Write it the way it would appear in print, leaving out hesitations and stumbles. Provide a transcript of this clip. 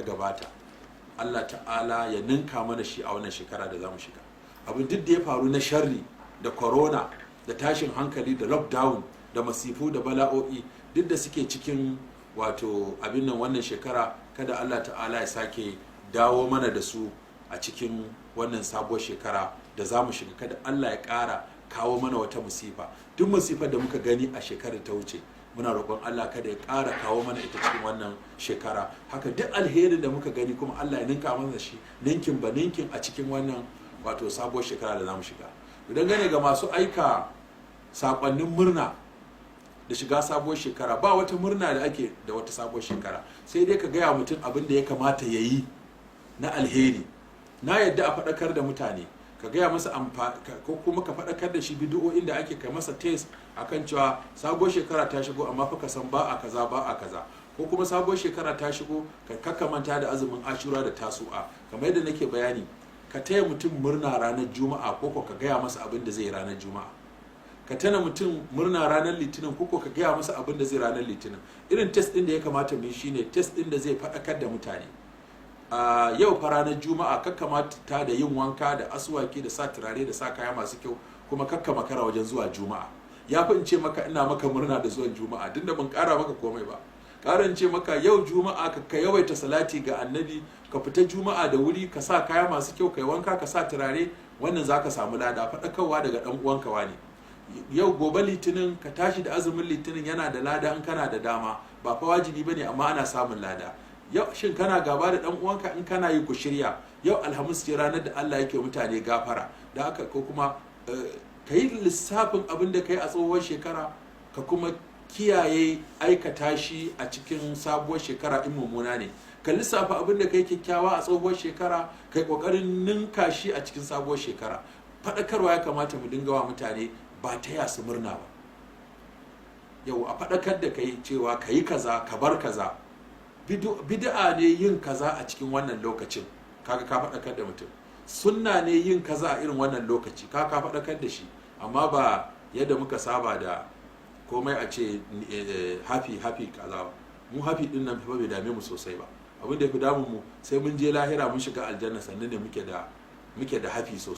gabata, Allah Ta'ala ya ninka mana shi a wannan shekara da za mu shiga. Abin duk da ya faru na sharri da corona da tashin hankali da lockdown da masifu da bala'o'i duk da suke cikin, wato abin nan, wannan shekara, kada Allah Ta'ala ya sake dawo mana da su a cikin wannan sabuwar shekara da za mu shiga. Kada Allah ya ƙara kawo mana wata musifa. Duk musifar da muka gani a shekarar ta wuce, muna roƙon Allah kada ya ƙara kawo mana ita cikin wannan shekara. Haka duk alherin da muka gani kuma, Allah ya ninka mana shi ninkin ba ninkin a cikin wannan, wato sabuwar shekara da za mu shiga. Idan gane ga masu aika saƙonnin murna da shiga sabuwar shekara, ba wata murna da ake da wata sabuwar shekara, sai dai ka gaya mutum abin da ya kamata ya yi na alheri. Na yadda a faɗakar da mutane, ka gaya masa, ko kuma ka faɗakar da shi bidi'o'in da ake kai masa test akan cewa sabuwar shekara ta shigo, amma fa ka san ba a kaza, ba a kaza, ko kuma sabuwar shekara ta shigo, ka kakkamanta da azumin Ashura da Tasu'a. Kamar yadda nake bayani, ka taya mutum murna ranar Juma'a ko ka gaya masa abin da zai ranar Juma'a, ka tana mutum murna ranar Litinin ko ka gaya masa abin da zai ranar Litinin. Irin text din da ya kamata mu yi shine text din da zai faɗakar da mutane. Yau fa ranar Juma'a, kakkamata da yin wanka da asuwaki da sa turare da sa kaya masu kyau, kuma kakka makara wajen zuwa Juma'a. Ya fi in ce maka ina maka murna da zuwan Juma'a, tunda ban kara maka komai ba. Karan ce maka yau Juma'a, ka yawaita salati ga Annabi, ka fita Juma'a da wuri, ka sa kaya masu kyau, kai wanka, ka sa turare, wannan zaka samu lada. Faɗakarwa daga ɗan uwanka wani. Yau gobe Litinin, ka tashi da azumin Litinin, yana da lada in kana da dama. Ba fa wajibi bane, amma ana samun lada. Yau shin kana gaba da dan uwanka? In kana yi, ku shirya. Yau Alhamis ce, ranar da Allah yake mutane gafara da haka. Ko kuma ka yi lissafin abin da ka yi a tsohuwar shekara, ka kuma kiyaye aikata shi a cikin sabuwar shekara in mummuna ne. Ka lissafa abin da ka yi kyakkyawa a tsohuwar shekara, kai kokarin ninka shi a cikin sabuwar shekara. Faɗakarwa ya kamata mu dinga wa mutane, ba taya su murna ba. Yau a faɗakar da kai cewa ka yi kaza, ka bar kaza, bid'a ne yin kaza a cikin wannan lokacin, kaga ka faɗakar da mutum. Sunna ne yin kaza a irin wannan lokaci, ka faɗakar da shi. Amma ba yadda muka saba da komai a ce happy, happy kaza ba. Mu happy din nan fa bai dame mu sosai ba. Abin da ya fi damun mu, sai mun je lahira mun shiga aljanna, sannan ne muke da happy sosai.